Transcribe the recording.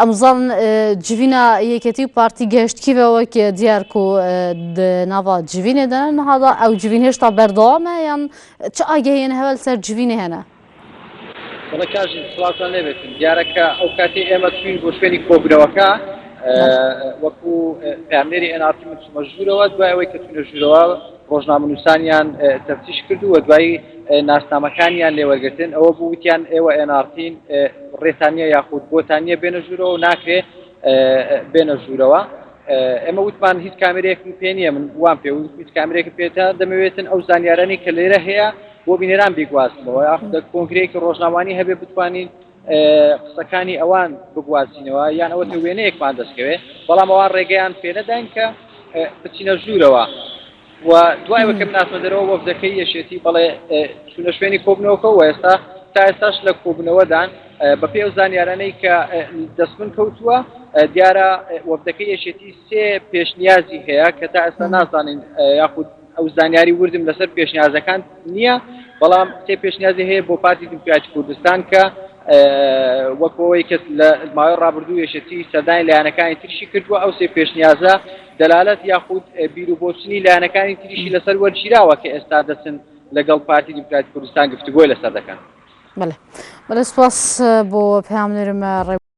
Em zanin civîna Yekêtî û Partî gehiştkî ve wek diyar ku di nava civînê de ne niha da ew civîn hêşta berdewam e yan çi agehiyên hewe li ser civînê hene? بەڵێ کاژین سڵاوتان لێبێتن دیارە کە ئەو کاتی ئێمە چوین بۆ شوێنی کۆبوونەوەکە وەکو پامنێری ئێنارتی من چوومە ژوورەوە دوای ئەوەی کە چوونە ژوورەوە ڕۆژنامەنووسانیان تەفتیش کرد و دوایی ناسنامەکانیان لێوەرگتن ئەوە بوو وتیان ئێوە ئێنارتین ڕێتان نییە یاخود بۆتان نییە بێنە ژوورەوە و ناکرێ بێنە ژوورەوە ئێمە وتمان هیچ کامێرەیەکم پێ نییە من وام پێ هیچ کامێرێکم پێتە دەمەوێتن ئەو زانیارانی کە لێرە هەیە بۆ بینەران بیگوازمەوە یاخود کۆنگرەیەکی ڕۆژنامەوانی هەبێ بتوانین قسەکانی ئەوان بگوازینەوە یان ئەوە وێنەیەکمان دەستکەوێت بەڵام ئەوان ڕێگەیان پێنەداین کە بچینە ژوورەوە و دوای وەکە مناسمە دەرەوە وەفدەکەی یەکێتی بەڵێ چونە شوێنی کۆبنەوەکە و ئێستا تا ئێستاش لە کۆبنەوەدان بە پێ ئەو زانیارانەی کە دەست من کەوتووە دیارە وەفدەکەی یەکێتی سێ پێشنیازی هەیە کە تا ئێستا نازانین یاخود ئەو زانیاری وردم لەسەر پێشنیازەکان نییە بەڵام سێ پێشنیازی هەیە بۆ پارتی دیموکراتی کوردستان کە وەک ئەوەی کە لە ماوەی ڕابردوو یەکێتی سەردانی لایەنەکانی ترشی کردووە ئەو سێ پێشنیازە دەلالەت یاخود بیر و بۆچونی لایەنەکانی تریشی لەسەر وەرگیراوە کە ئێستا دەچن لەگەڵ پارتی دیموکراتی کوردستان گفتوگۆی لەسەر دەکەن. بەڵێ بەڵێ سپاس بۆ پەیامنێرم ڕێ.